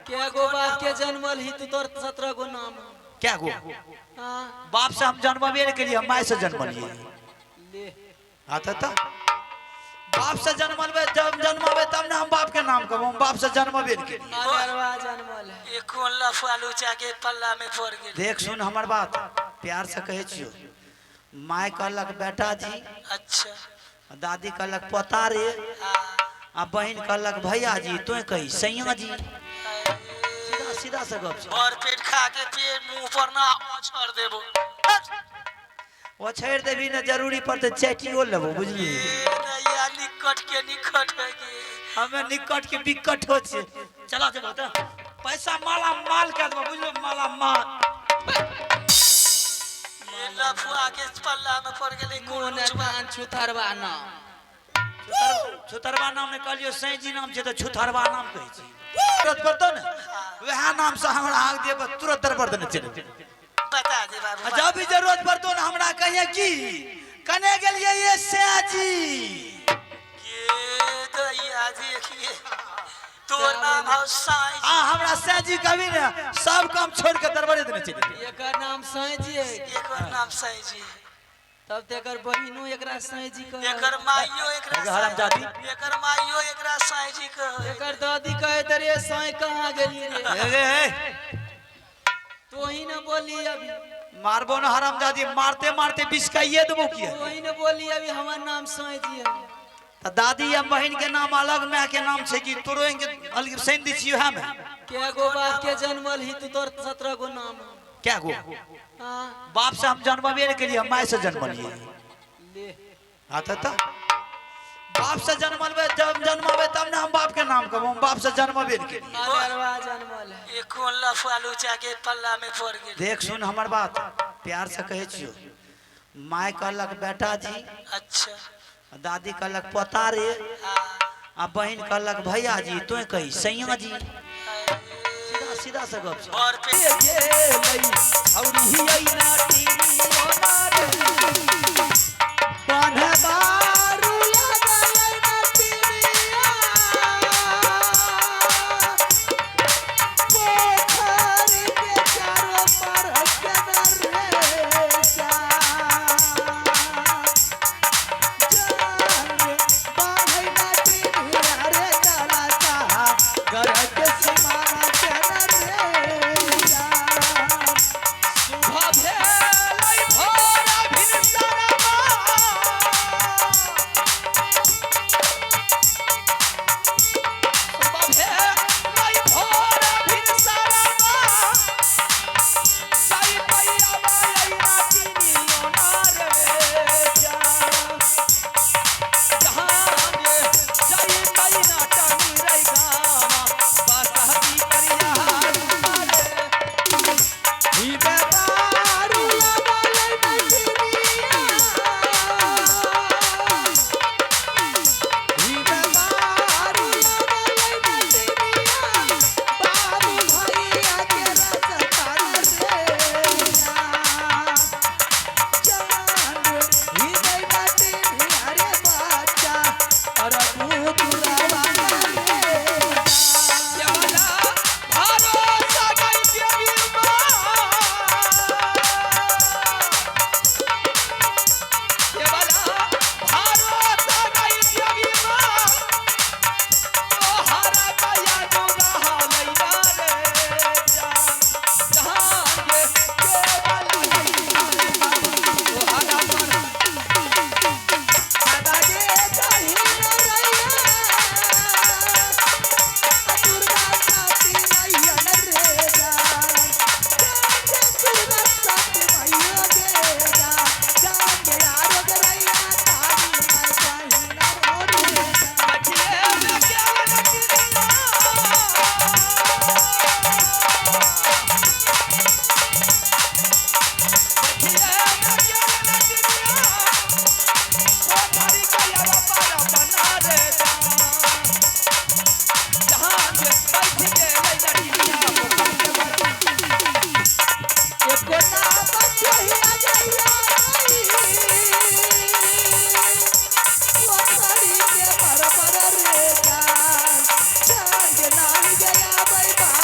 के गो बाप के जन्मल ही तू तोर 17 गो नाम है। क्या गो? हाँ। बाप से हम जन्मबे नहीं केलिए, हम my से जन्मलिए। ले। हाँ त बाप से जन्मलबे, जब जन्मबे तब ने हम बाप के नाम कहबो, हम बाप से जन्मबे नहीं केलिए। अनरवा जन्मल है। ये कोन लफुआ लुचा के पल्ला में पड़ गेल। देख सुन हमर बात प्यार से कहै छियो। My कहलक बेटा जी। अच्छा। दादी कहलक पोता रे। हाँ। आ बहिन कहलक भैया जी, तों कही सैया जी। सीधा सीधा से गप छै। भर पेट खा के पेट मुंह पर ना ओछड़ देबो। ओछड़ देबी ने जरूरी पड़ते चैटियो लेबो, बुझली? नैया निकट के निकट है गे। हमें निकट के बिकट हो छे। चला चलो त पैसा माला माल के देबो, बुझलो? माला माल। ये लफुआ के पल्ला में पड़ गेलै। कोन मुँह ने लुचबा? कान छुथरवा नाम। छुतरवा नाम ने कहलियो, सैं जी नाम छै त छुतरवा नाम कहै छी। तुरंत पड़तो ने वएह नाम से हमरा हाक देब, तुरंत दरबर देने चलि जेबै। बता दे बाबू। आ जब भी जरूरत पड़तो ने हमरा कहिए की कने गेलिए ये सैं जी। के दैया देखिए तोर नाम हौ साईं। आ हमरा सैं जी कभी ने सब काम छोड़ के दरबारे देने चलि जेबै। एकर नाम साईं जी है। एकर नाम साईं जी है। तब तो एकर बहिनो एकरा साईं जी कहे। एकर माइयो एकरा एकर हरामजादी। एकर माइयो एकरा साईं जी कहे। एकर दादी कहे त रे साईं कहाँ गेली रे? ए रे, ए। तो ही न बोली अभी। मारबो न हरामजादी, मारते मारते बिस्काइए देबो किया। तो ही न बोली अभी हमर नाम साईं जी है। त दादी या बहिन के नाम अलग, my के नाम छै कि तोरो के अलग सैन दै छियो हम। के गो बाप के जन्मल ही तू तोर 17 गो नाम है। क्या गो? हाँ। बाप से हम जन्मबे नहीं केलिए, हम my से जन्मलिए। ले। हाँ त बाप से जन्मलबे, जब जन्मबे तब ने हम बाप के नाम कहबो, हम बाप से जन्मबे नहीं केलिए। अनरवा जन्मल है। ये कोन लफुआ लुचा के पल्ला में पड़ गेल। देख सुन हमर बात प्यार से कहै छियो। My कहलक बेटा जी। अच्छा। दादी कहलक पोता रे। हाँ। आ बहिन कहलक भैया जी, तों कही सैया जी। सीधा सीधा से गप छै। भर पेट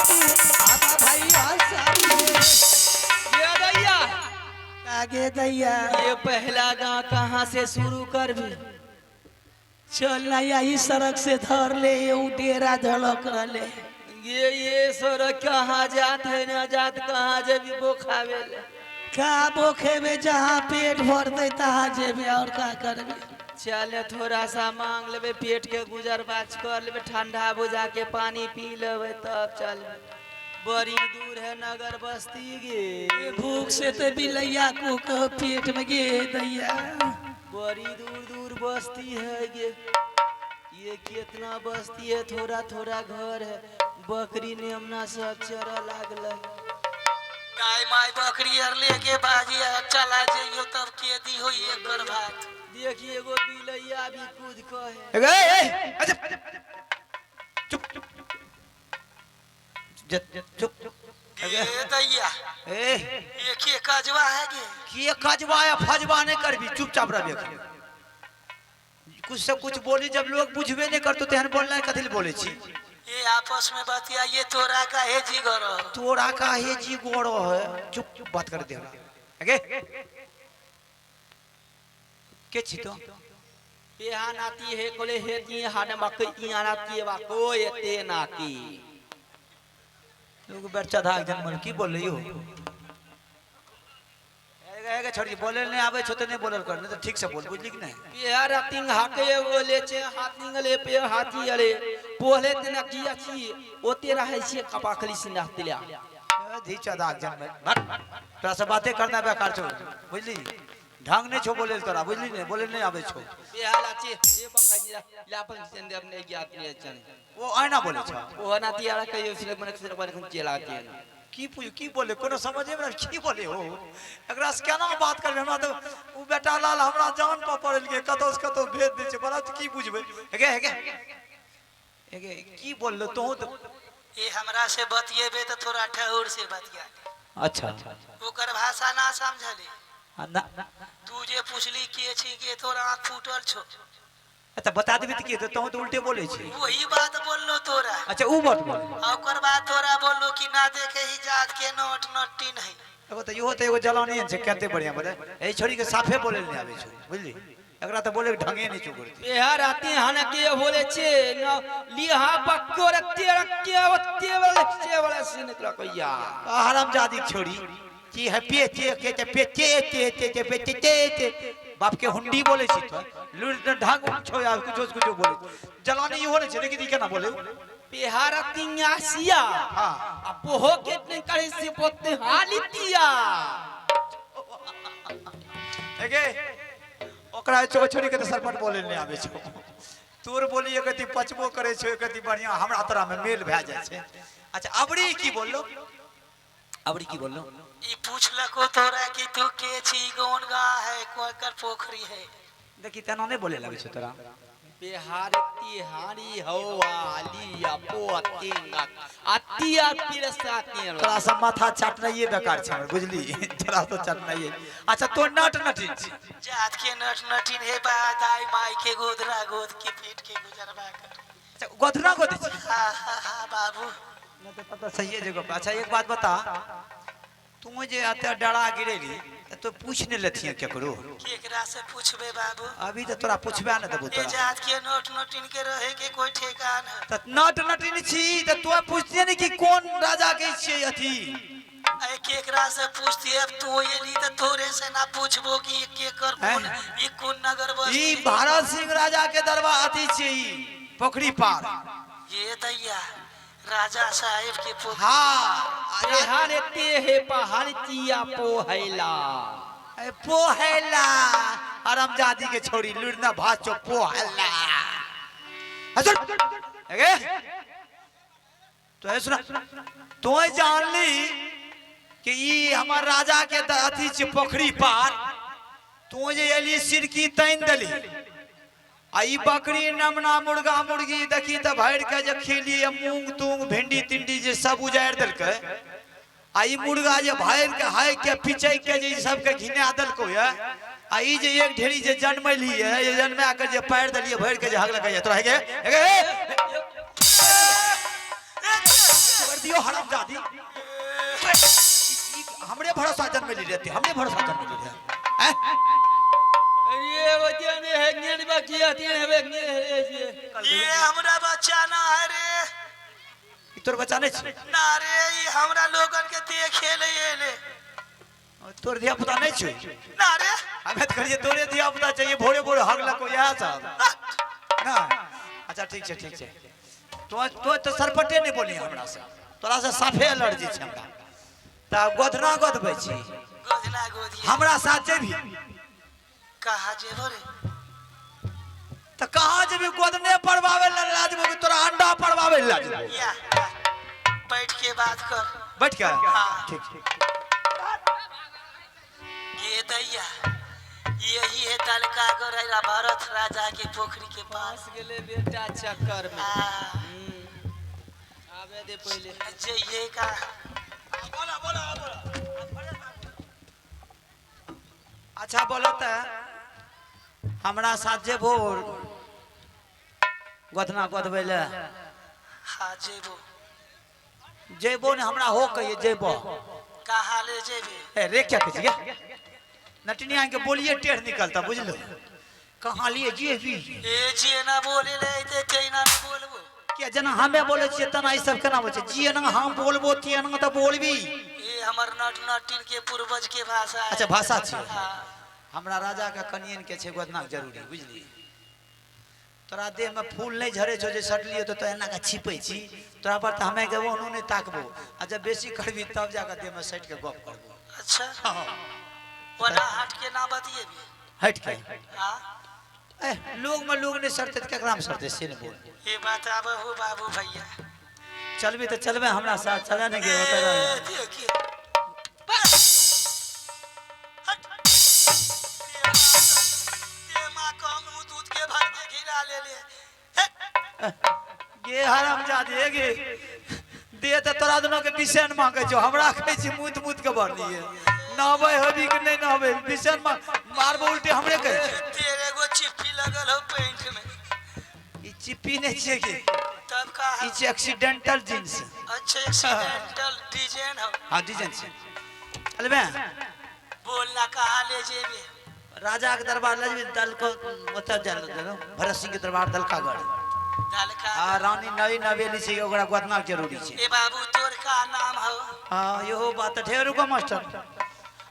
तू आबा भैया संगे। ये दैया, आगे दैया। ये पहला गांव कहाँ से शुरू करबी? चल ना, यही सड़क से धर ले, ये डेरा झलक रहे। ये सड़क कहाँ जात है ना जात, कहाँ जेबी बोखावे ले? का बोखेबे, जहाँ पेट भरते तहाँ जेबे, और का करबे? चल थोड़ा सा मांग लेबे, पेट के गुजर बाज कर लेबे, ठंडा बुझा के पानी पी लेबे तब चल। बड़ी दूर है नगर बस्ती गे। भूख से तो बिलैया को कहो पेट में गे दैया। बड़ी दूर दूर बस्ती है गे। ये कितना बस्ती है, थोड़ा थोड़ा घर है, बकरी नेमना सब चरा लागल। गाय माय बकरी आर लेके बाजी चला जइयो तब के दी हो एकर भात। देखिए एगो बिलैया भी कूद के है। ए ए अच्छा चुप चुप चुप। गे दैया। ए। ये के कजवा है गे? कि कजवा या फजवा नहीं करबी, चुपचाप रहबे। कुछ से कुछ बोली जब लोग बुझबे नहीं करतो तेहन बोलना कथी ले बोले छी? ये आपस में बतिया, ये तोरा का है जी गरो। तोरा का हे जी गोड़ो है, चुप चुप बात कर दे अगे के छी तो। पेहा नाती है कोले हे ती हाने मक इया नाती बा को एते नाकी। लोग बच्चा धाक जन्मल की बोले यो एगे छोड़ी बोले नहीं आवे छो तो नहीं बोलल कर, नहीं तो ठीक से बोल, बुझली कि नहीं? पेहा रातिंग हाके बोले छे हाथिंग ले पे हाथी अरे पोहले ते नाकी अछि ओते रहै छे कपाखली सिनातिला। धी चदाक जन्मल भट तोरा से बातें करना बेकार छो, बुझली? ढंग नहीं छो बोले तोरा, बुझली नहीं? बोले नहीं आवे छो। पेहा लाचे ए बकजी लापन सेंदे अपने ज्ञात नहीं चने। वो आयना बोले छो। ओ नाती आला कहियो सिले मन सिले मन चेलाती है। की पूछ की बोले कोनो समझे में की बोले हो, एकरा से केना बात करबे? हमरा तो उ बेटा लाल हमरा जान पर पड़ल के कतौ से कतौ भेज दे छै, बड़ा की बुझबे? हेगे हेगे हेगे की बोललो तोहू तो? ये हमरा से बतियेबे तो थोड़ा ठहर से बतिया। अच्छा। ओकर भाषा ना समझली। ना। तू जे पूछली के छी के तोरा आँख फूटल छो। अच्छा बता देबी त की हेतौ, तोहू तो उल्टे बोले छी। वही बात बोललो तोरा। अच्छा उ बात बोल। ओकर बाद तोरा बोललो कि ना देखे ही जात के नोट नोटी नहीं। एगो त इहो त एगो जलानी छै, कते बढ़िया बोले ए छोरी के साफे बोले नहीं आवे छो, बुझली? एकरा त बोले के ढंगे नहीं छो करती। पेहा राती हाना के बोले छे न लिहा पक्को रत्ते रक्के ओते वाले छे वाले से निकला कहिया। हरामजादी छोरी की है पे चे के चे पे चे चे चे चे पे चे चे चे बाप के हुंडी बोले छी तो लुर ढंग छो यार कुछो कुछो बोले जलानी इहो नहीं छे, लेकिन ई केना बोले? पेहा राती आसिया। हां। आ पोहो के ने करे से पोते हालितिया। एगे ओकरा छो छोरी के त सरपट बोले नहीं आवे छो, तोर बोली एकति पचबो करे छो एकति बढ़िया हमरा तोरा में मेल भए जाय छै। अच्छा अबरी की बोललो? अबरी की बोललो? ई पूछलको तोरा कि तू के छी, कौन गाँव है, कोकर पोखरी है? देखी तेना नहीं बोले लगे छो तोरा। बिहार तिहारी हवालिया पोतिंगा अतिया पिरसाती। तोरा सब माथा चाटनाइए बेकार छै हमर, बुझली? तोरा तो चाटनाइए। अच्छा तो नट नटिन छी? जात के नट नटिन हे बा, दाई माई के गोदरा गोद के पेट के गुजरबा कर। अच्छा गोधना गोद छी? हाँ हाँ हाँ बाबू। न तो तब तो सही है जगह पे। अच्छा एक बात बता, तू जे अते डरा गिरेली त तो पूछ नहीं लेथिए केकरो? केकरा से पूछबे बाबू? अभी तो तोरा पूछबे न देबो ए तोरा। जात के नट नटिन के रहे के कोई ठेकान है? त नट नटिन छी त तू पूछतिए ने कि कौन राजा के छियै अथी। ए केकरा से पूछती? अब तू एली त तोरे से ना पूछबो कि ये केकर कौन ये कौन नगर बस्ती? ई भारत सिंह राजा के दरबार अथी छियै ई पोखरी पार। ये दैया राजा साहेब के पोखरी। हाँ। बिहार ते हे पहाड़तिया पोहैला। ए पोहैला हरामजादी के छोरी लुड़ना भाचो पोहैला। अच्छा एगे तो है सुना तो जानली कि ई हमर राजा के अथी छै पोखरी पार, तू जे एली सिरकी तैन देली आ ई बकरी नमना मुर्गा मुर्गी देखी त भरि के जे खेली मूंग तूंग भिंडी तिंडी जे सब उजाड़ि देलकै, आ ई मुर्गा जे भरि के हाय के पिचै के जे ई सबके घिना देलको ये, आ ई जे एक ढेरी जे जनमैली ये, ये जनमा के जे पारि देलियै भरि के जे हगलकै ये तोरा हेगे हेगे। दियो हरामजादी। ई हमरे भरोसा जन्मेली रहते, हमरे भरोसा जन्मेली रहे हैं। ये वो जे ने है ने बाकी आती है वे ने है जे। ये हमरा बच्चा ना है रे। ई तोर बच्चा नहीं छै? ना रे, ये हमरा लोगन के देखे ले एले। तोर धिया पुता नहीं छै? ना रे। हमें तो कहिए तोरे धिया पुता चाहिए, भोरे भोरे हग लको इएह सब ना। अच्छा ठीक छै, ठीक छै। तो तो तो सरपटे नहीं बोली हमरा से, तोरा से साफे एलर्जी छै हमरा। तऽ गोधना गोधबै छी? गोधना गोधिए। हमरा साथ जेबही? कहाँ जेबो रे? तऽ कहाँ जेबही? गोदने पड़बाबै लए लाजबो कि तोरा अंडा पड़बाबै लए लाजबो? या या, बैठ के बात कर। बैठ के? हाँ। ठीक ठीक। ये दैया, यही है तलका गोरैरा भरत राजा के पोखरी के पास। फंस गेले बेटा चक्कर में। आ, आबे दे पहले। जइए का? बोला बोला बोला। अच्छा बोलो, तऽ हमरा साथ जेबो गोधना गोधबै लए? हाँ, जेबो। जेबो ने, हमरा हो कहिए जेबो। कहाँ ले जेबे? ए रे, क्या कहै छियै नटनिया के बोलिए टेढ़ निकलता, बुझलो? कहाँ लिए जेबी? ए जे ना बोले ले ते तेना ना बोलबो। किया, जेना हमे बोलै छियै तेना ई सब केना बोलै छै? जेना हम बोलबो तेना तऽ बोलबी। ये हमर नट नटिन के पूर्वज के भाषा है। अच्छा, भाषा छियै। हाँ। हमरा राजा के कनियन के छै गोदना जरूरी, बुझली? तोरा देह में फूल नहीं झरे छौ जे सटलियो तो एना के छिपै छी। तोरा पर तऽ हमे के ओनो नहीं ताकबो, आ जब बेसी करबी तब जाके देह में सटि के गप करबो। अच्छा। हाँ। ओना हट के ना बतिएबे? हटि के। हाँ। ए लोग में लोग नहीं सटते तऽ केकरा में सटते, से ने बोल। ये बात आबे हो बाबू भैया। चलबी तऽ चलबे हमरा साथ, चले ने गे ओतऽ रह। ए, देखिए बस। हट। ते माँ को हम दूध के भर के खिला ले ले। हट। गे हरामजादे गे, दे तऽ तोरा दुनू के बिसेन मांगे छौ, हमरा कहै छी मुत मुत के भरलिए। नहबै होबी कि नहि नहबै? बिसेन मारबो उल्टे हमरे कहै छै। तेरे गो चिप्पी लगल हो पेंट में। ई चिप्पी नहि छियै गे। तब का ई है? छै एक्सीडेंटल जींस। अच्छा, एक्सीडेंटल डिजाइन हो। हाँ, डिजाइन छै। चलबे? बोलना, कहाँ ले जेबे? राजा के दरबार लऽ जेबै, दल को ओतऽ जाय लऽ, भरत सिंह के दरबार दलकागढ़। दलका। हाँ, रानी नवी नवेली छै, ओकरा गोदना के जरूरी छै। ए बाबू, तोर का नाम हो? हाँ, इहो बात तऽ ढेर। रुको मास्टर,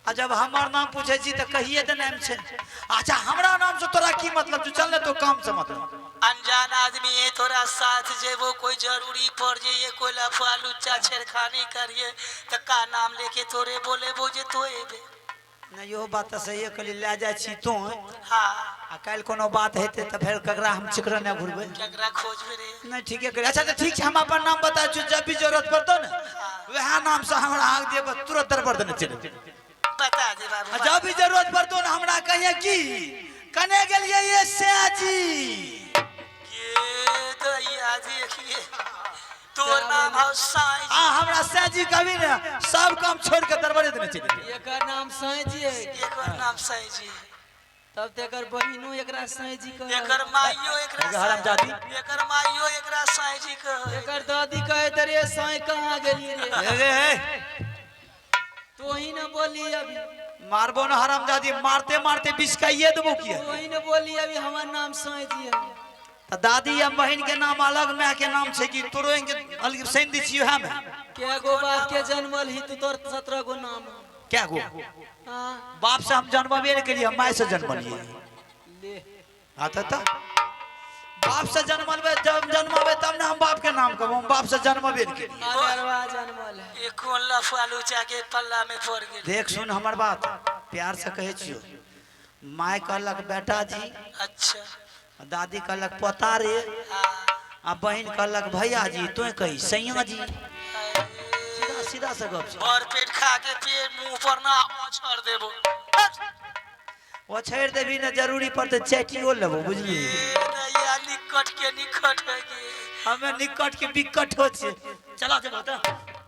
आ जब हमर नाम पूछै छी तऽ कहिए देने छै। अच्छा, हमरा नाम से तोरा की मतलब? तू चल ने, तो काम से मतलब। अनजान आदमी है, तोरा साथ जेबो, कोई जरूरी पड़ जाइए, कोई लफुआ लुच्चा छेड़खानी करिए तो का नाम लेके तोरे बोले जे तो एबे? नहि, इहो बात तऽ सहिए कहली। लए जाइ छी तू हाँ। आ काल्हि कोनो बात हेतै तऽ फेर ककरा हम चिकरने घुरबै? केकरा खोजबे रे? नहि, ठीके करी। अच्छा, तऽ ठीक छै, हम अपन नाम बता छी। जब भी जरूरत पड़तौ ने, वएह नाम से हमरा हाँक दिए, बस तुरंत दरबार देने चलि जेबै। बता दे बाबू। आ जब भी जरूरत पड़तौ ने, हमरा कहिए की कने गेलियै ये सयाजी। के दैया, देखिए, तोर नाम हो साईं? आ हमरा सयाजी कभी ने, सब काम छोड़ के दरबारे देने चलि जेबै। एकर नाम साईं जी है? एकर नाम साईं जी है। तब तो एकर बहिनो एकरा साईं जी कहे। एकर माइयो एकरा हरामजादी। एकर माइयो एकरा साईं जी कहे। एकर दादी कहे त रे साईं, कहाँ गेली रे? ए रे, ए, तो ही न बोली अभी। मारबो न हरामजादी, मारते मारते बिस्काइए देबो किया? तो ही न बोली अभी, हमर नाम साईं जी है। तऽ दादी या बहिन के नाम अलग, माय के नाम छै कि तोरो के अलग सैन दै छियै उएह में? के गो बाप के जन्मल ही तू, तोर 17 गो नाम है। क्या गो? हाँ। बाप से हम जन्मबे नहि केलियै, हम माय से जन्मलियै। ले। हाँ, तऽ बाप से जन्मलबै, जब जन्मबै तब ने हम बाप के नाम कहब। हम बाप से जन्मबे नहि केलियै। अनरवा जन्मल है। ये कोन लफुआ लुच्चा के पल्ला में पड़ गेल? देख, सुन हमर बात, प्यार से कहै छियौ। माय कहलक बेटा जी। अच्छा। दादी कहलक पोता रे। हाँ। आ बहिन कहलक भैया जी, तों कही सैया जी। सीधा सीधा से गप छै। भर पेट खा के पेट मुंह पर ना ओछड़ देबो। ओछड़ि देबी ने, जरूरी पड़तै चैटियो लेबो, बुझली? ए दैया, निकट के निकट है गे। हमे निकट के बिकट हो छै। चला जेबो तऽ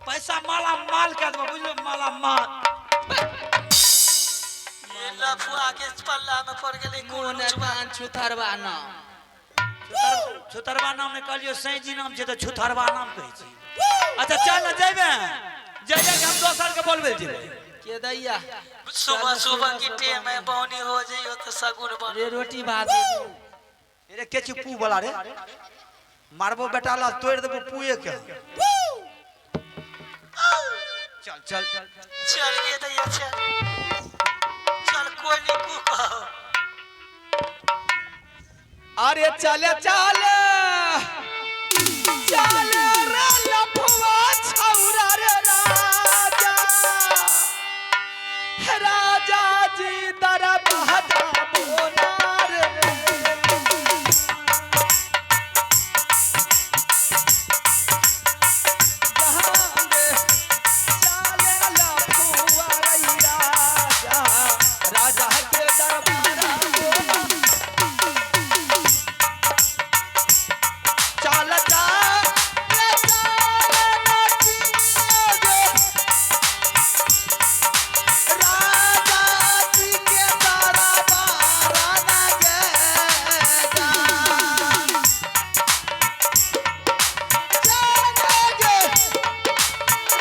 पैसा माला माल कए देबो, बुझलो? माला माल। ये लफुआ के पल्ला में पड़ गेलै। मुँह कोन ने लुचबा? कान, छुथरवा नाम। छुतरवा नाम नहि कहलियौ, सैं जी नाम छै तऽ छुतरवा नाम कहै छी। अच्छा चल ना जेबे जेबे के हम दोसर के बोलबे जेबे के दैया। सुबह सुबह की टेम है, बौनी हो जाइयो तो सगुन बन। रे रोटी भात दे दू। रे के छी पू वाला रे, मारबो बेटा ला तोड़ देबो पुए के। चल चल चल गे दैया चल चल, कोई नहीं पू कहो। अरे चले चले चले रे लफुआ छौरा रे राजा, राजा जी दरबार बोना रे। जहाँ गे चले लफुआ रे राजा, राजा के दरबार बोना। चल चल राजा जी के दरबार ना गे गे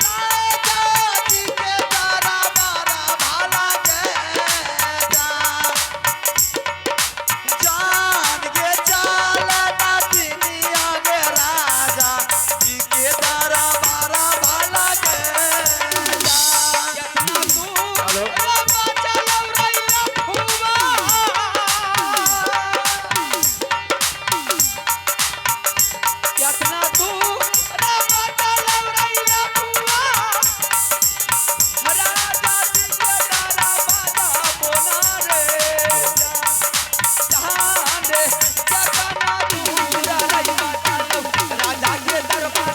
राजा जी के दरबार भाला गे जान गे चाल नातिनिया गे राजा जी के दरबार भाला गे केतना दूर बाबा चलौ रे लफुआ। केतना दूर बाबा चलौ रे लफुआ। राजा जी के दरबार बोना रे। जहाँ रे केतना दूर रे बाबा चलौ राजा के दरबार।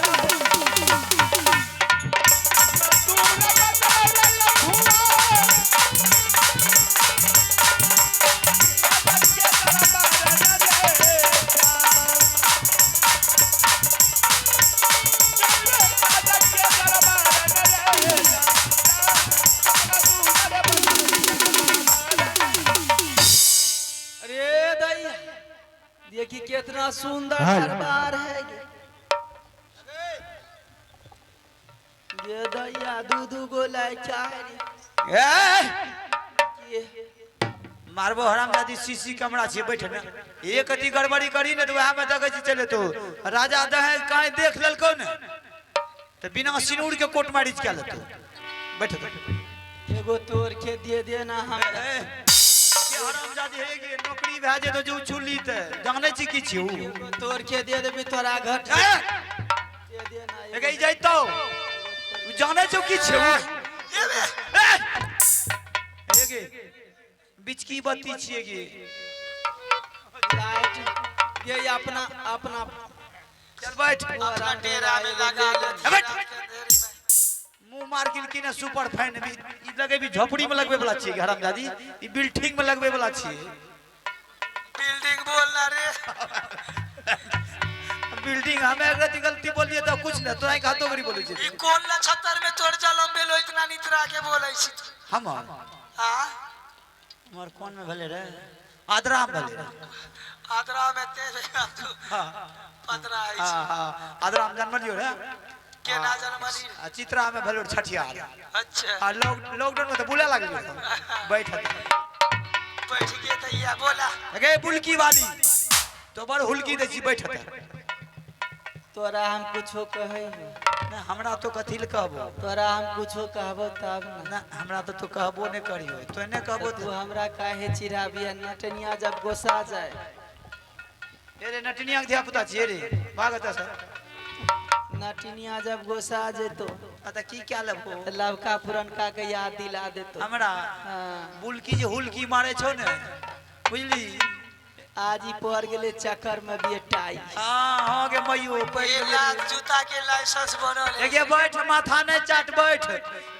अरे दैया देखी कितना सुंदर दरबार है ये। ये दैया दू दू गो लाइट है रे। ए के मारबो हरामजादी सीसी कैमरा छै बैठ ने, एक अति गड़बड़ी करी ने तो वएह में देखै छी चले तो राजा दहे काहे देख लेलकौ ने तो बिना सिनूर के कोट मैरिज कए लेतौ। बैठ तो एगो तोड़ के दे देना हमरा। ए, के हरामजादी हे गे, नौकरी भए जेतौ जे उछुली ते जानै छी की छी उ। एगो तोड़ के दे देबी तोरा घर ए, दे देना एगो। एगे जैतौ उ जानै छौ की छी उ। ए, एगे बिचकी बत्ती छियै गे। लाइट ये अपना अपना चल बैठ। अपना डेरा में लगा ले। बैठ। मुंह मार गेलखिन हँ सुपर फाइन भी ई लगे भी झोपड़ी में लगबे वाला छियै हरामजादी, ई बिल्डिंग में लगबे वाला छियै। बिल्डिंग बोलना रे। बिल्डिंग हमे अगर गलती बोलिए तो कुछ न तोरा के हाथों करी बोलै ई छै। कोन नक्षत्र में तोर जलम भेलो इतना नितरा के बोलै छी तू? हमर आ हमर कोन में भेलै रे? आद्रा में भेलै रे। आद्रा में तेरे तू हां पतरा आई हां छी। हां आद्रा में जन्मलियो रे। केना जन्मली? आ चित्रा में भेलो छठियार। अच्छा। आ लॉकडाउन में तो बुले लागलियो बैठ बैठ के दैया बोला। गे बुलकी वाली तो बड़ हुलकी दै छी बैठ। तोरा हम कुछो कहै हो। ना हमरा तो कथी ले कहबो? तोरा हम कुछो कहबो तब ना। ना हमरा तो तू कहबो नहीं करियो, तो ने कहबो तू हमरा काहे चिढ़ाबिया? नटनिया जब गोसा जाए। ए रे नटनिया के धिया पुता छियै रे, भाग एतऽ से। नटनिया जब गोसा जेतो आ त की क्या लेबो? त लवका पुरनका के याद दिला देतो। हमरा हाँ, बुलकी जे हुलकी मारे छौ ने, बुझली? आज ही पड़ गेले चक्कर में बेटाई। हाँ हाँ गे मइयो पड़ ये गेलै। लाख जूता के लाइसेंस बनल है। एगे बैठ, माथा नहीं चाट, बैठ।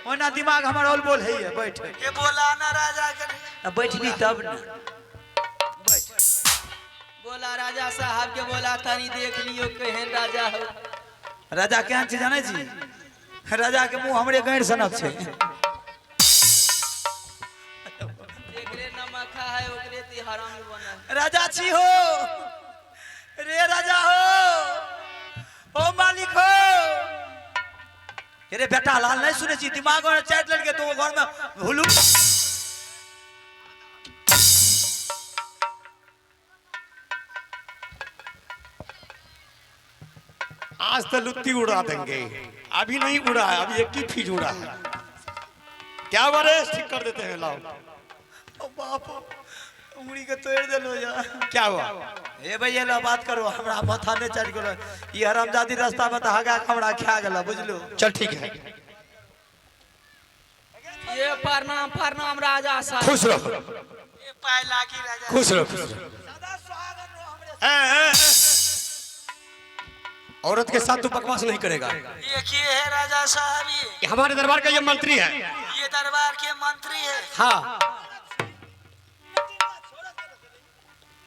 ओना दिमाग हमर औल बोल है, बैठ। ये बोला ना राजा के। आ बैठबी तब ने, बैठ। बोला राजा साहब के बोला तनी देख लियो केहन राजा हो। राजा केहन छै जानै छी? राजा के मुंह हमरे गैर सनक छै। जेकरे नमक है ओकरे ती हरामी बना। राजा छी हो रे, राजा हो, ओ मालिक हो। अरे बेटा लाल नहीं सुने छी दिमाग में चाट लड़के तो घर में हुलू। आज तो लुत्ती उड़ा देंगे, अभी नहीं उड़ा है, अभी एक ही फीज उड़ा है। क्या बारे ठीक कर देते हैं, लाओ। ओ बाप, उंगली के तोड़ देलो यार। क्या हुआ? ए भैया ला बात करो, हमरा माथा ने चढ़ गेलो। ई हरामजादी रास्ता में त हगा हमरा खा गेलो, बुझलो। चल ठीक है। ये प्रणाम प्रणाम राजा साहब। खुश रहो। ये पाय लागी राजा। खुश रहो, खुश रहो। ए, ए, ए। औरत के साथ तू बकवास नहीं करेगा। ये किए है राजा साहब? ये हमारे दरबार का ये मंत्री है। ये दरबार के मंत्री है। हाँ।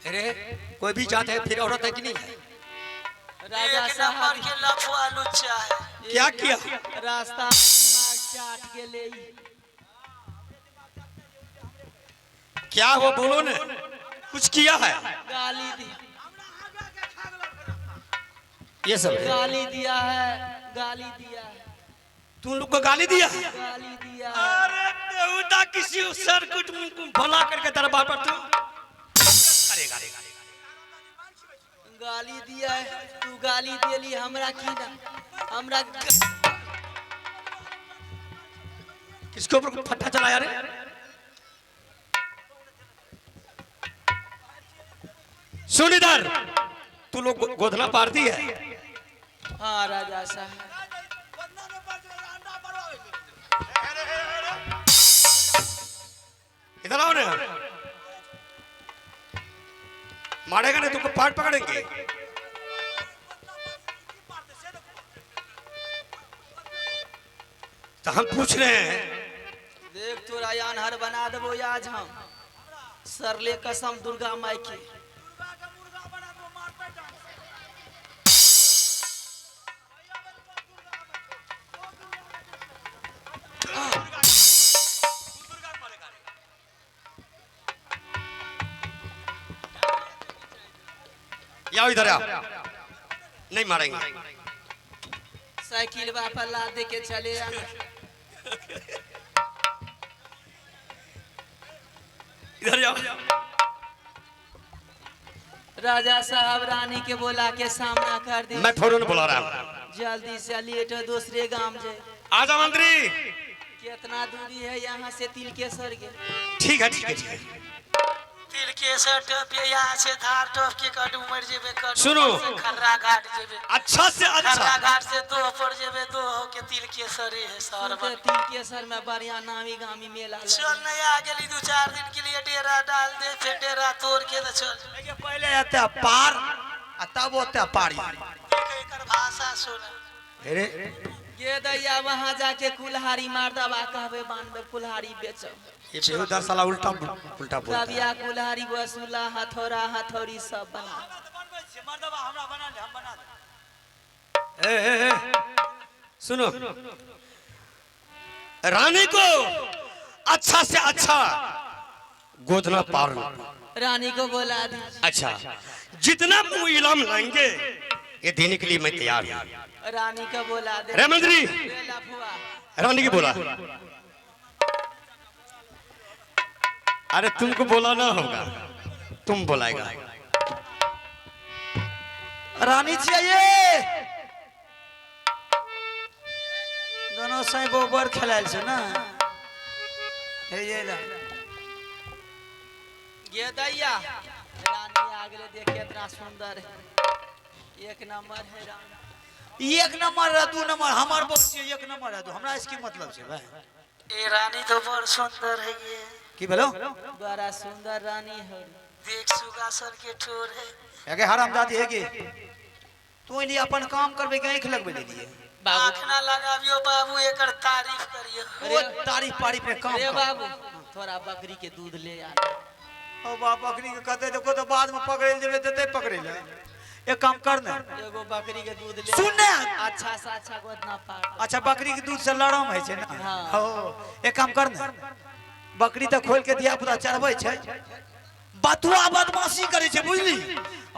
अरे कोई भी जात है फिर औरत है कि नहीं है? राजा एक नंबर साहब के लफुआ लुच्चा है। क्या किया? रास्ता में दिमाग चाट के ले। क्या हुआ बोलो ने, कुछ किया है? गाली दी। ये सब है। गाली दिया है, गाली दिया है। तुम लोग को गाली दिया? गाली दिया है। अरे बेहुदा किसी सर को तुमको भला करके दरबार पर तू करेगा। गाली दिया है, तू गाली देली हमरा की ना हमरा। किसके ऊपर फट्टा चलाया रे? सुन इधर, तू लोग गोधना पारती है। हाँ राजा साहब। इधर आओ ना, मारेगा नहीं तुमको, पाट पकड़ेंगे। तो हम पूछ रहे हैं, देख तोरा हर बना देबो आज हम, सरले कसम दुर्गा माई की। आओ इधर आओ, नहीं मारेंगे। साइकिल पर ला दे के चले आना। इधर जाओ। राजा साहब रानी के बोला के सामना कर दे। मैं फौरन बुला रहा हूँ। जल्दी से लेट दूसरे गांव जाए। आजा मंत्री। कितना दूरी है यहाँ से तिलकेश्वर के? ठीक है ठीक है ठीक है। तिलकेश्वर टप के यहाँ से धार टप के कट उमर जेबे कट। सुनो। खर्रा घाट जेबे। अच्छा से अच्छा। खर्रा घाट से दो पर जेबे, दो हो के तिलकेश्वर है शहर बन। तिलकेश्वर में बढ़िया नामी गामी मेला। चल नहीं आ गेली 2-4 दिन के लिए डेरा डाल दे, फिर डेरा तोड़ के तो चल। पहले आते पार आ तब होते पारी। एकर भाषा सुन। अरे ये दैया वहाँ जाके कुल्हाड़ी मार दबा कहबे बानबे कुल्हाड़ी बेचब। ये बेहुदा साला उल्टा उल्टा बोलता है। तबिया कुल्हाड़ी वसूला हथौड़ा हथौड़ी सब बना। ए, ए, ए, सुनो, रानी को अच्छा से अच्छा गोदना पार। रानी को बोला दी। अच्छा जितना इनाम लाएंगे ये देने के लिए मैं तैयार हूँ। रानी को बोला दे। रे मंत्री, रानी की बोला। अरे तुमको बोलाना होगा, तुम बोलाएगा। रानी चाहिए दोनों साई गोबर खेलायल छे ना। हे ये ला ये दैया रानी आगले देख कितना सुंदर है, एक नंबर है रानी। एक नंबर है, 2 नंबर हमार बोल छियै, एक नंबर है, हमरा इसकी मतलब छे भाई। ए रानी तो बड़ सुंदर है ये। की भेलो? बड़ा सुंदर रानी है। देख सुगासन के ठोर है। एगे हरामजादी है की तू इली अपन काम करबे के आंख लगबे ले लिए। आंख ना लगाबियो बाबू, एकर तारीफ करियो। ओ तारीफ पारीफ पे काम रे कर। बाबू थोड़ा बकरी के दूध ले आ। ओ बाप बकरी के कहते देखो तो बाद में पकड़े जेबे देते पकड़े ले। एक काम कर ने, एगो बकरी के दूध ले। सुन ने। अच्छा से अच्छा गोदना पार। अच्छा बकरी के दूध से लरम है छै ना। हाँ। हो एक काम कर ने, बकरी तो खोल के दिया पुता चढ़बै छै। बतुआ बदमाशी करे छै बुझली,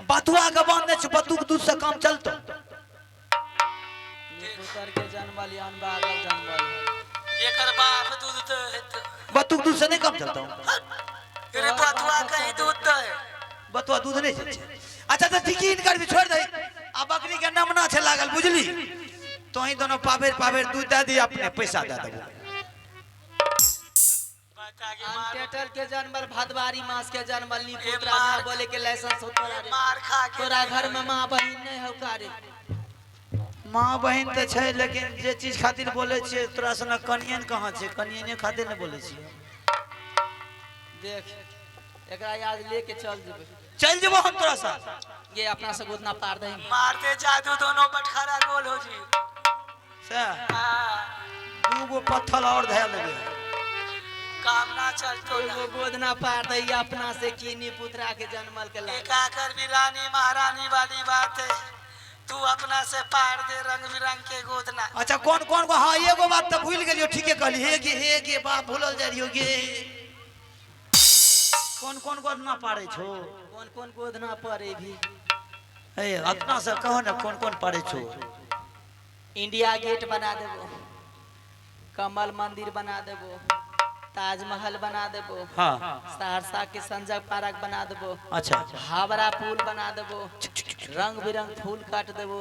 बतुआ के बांधने छै, बतु के दूध से काम चलतो। देख छूतर के जनमल या अनबागल जनमल। एकर बाप दूध दे हेतौ। बतुक दूध से नहीं कम चलता हूँ। अरे बतुआ कहीं दूध दे। बतुआ दूध नहीं चलছে। अच्छा तो ठीक ही इनकर भी छोड़ दे। आ बकरी के नमना छे लागल बुझली, तो ही दोनों पाबेर पाबेर दूध दे दी, अपने पैसा दे देबो। अनटेटल के जानवर भदवारी मास के जानवर नी पुत्रा ना बोले के लाइसेंस हो तोरा रे। मार खा के तोरा घर में माँ बहिन नहीं हो कारे। माँ बहिन तो छै, लेकिन जे चीज खातिर बोले छियै तोरा सना कनियन कहाँ छै, कनियने खातिर ने बोले छियै। देख एकरा आज लेके चल जेबै। चल जेबो हम तोरा साथ। ये अपना से गोदना पार दही। मारते जादू दोनों बटखरा गोल हो जी। से दू गो पत्थर और धए लेबै। काम ना चलतो एगो गोदना पार दही अपना से कीनी पुत्रा के जनमल के लागे। एकाकर भी रानी महारानी वाली बात है, तू अपना से पार दे रंग बिरंग के गोदना। अच्छा कौन कौन को? हाँ एगो बात तो भूल गेलियो, ठीके कहली। हे गे बाप भूलल जा रहियो गे। कौन कौन गोदना पारे छो? कौन कौन गोदना पारे भी? हे अपना से कहो ना कौन कौन पारे छो? इंडिया गेट बना देबो, कमल मंदिर बना देबो, ताजमहल बना देबो, हाँ सहरसा के संजय पार्क बना देबो, अच्छा हावड़ा पुल बना देबो, रंग बिरंग फूल काट देबो,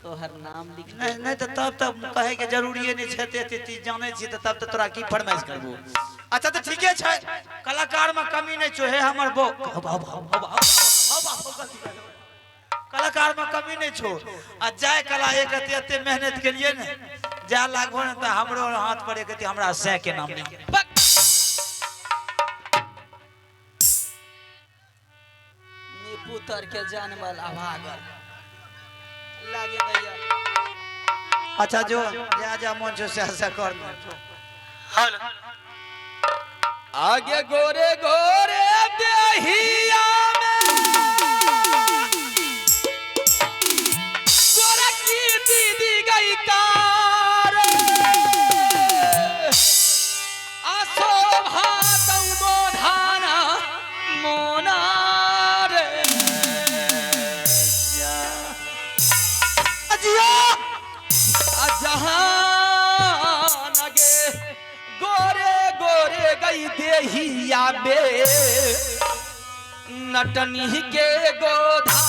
तोहर नाम लिख नहीं नहीं तो तब तब कहे के जरूरी नहीं छै, ते ते जानै छी तो तब तो तोरा की फरमाइश करबो। अच्छा तो ठीके छै, कलाकार में कमी नहीं छो। हे हमर बो कलाकार में कमी नहीं छो। आ जाय कला एक रति एते मेहनत के लिए ने जा लागबो ने तो हमरो हाथ पर एक रति हमरा सै के नाम लिख। पुतर के जानवल अभागल लागे भैया। अच्छा जो जा जा मन छो से से कर। हेलो आगे गोरे गोरे देहिया में गोरा की दीदी गई कार आशोभा तौ मोधाना मोना रे जहान गे गोरे गोरे गई देहिया बे नटनी के गोधा।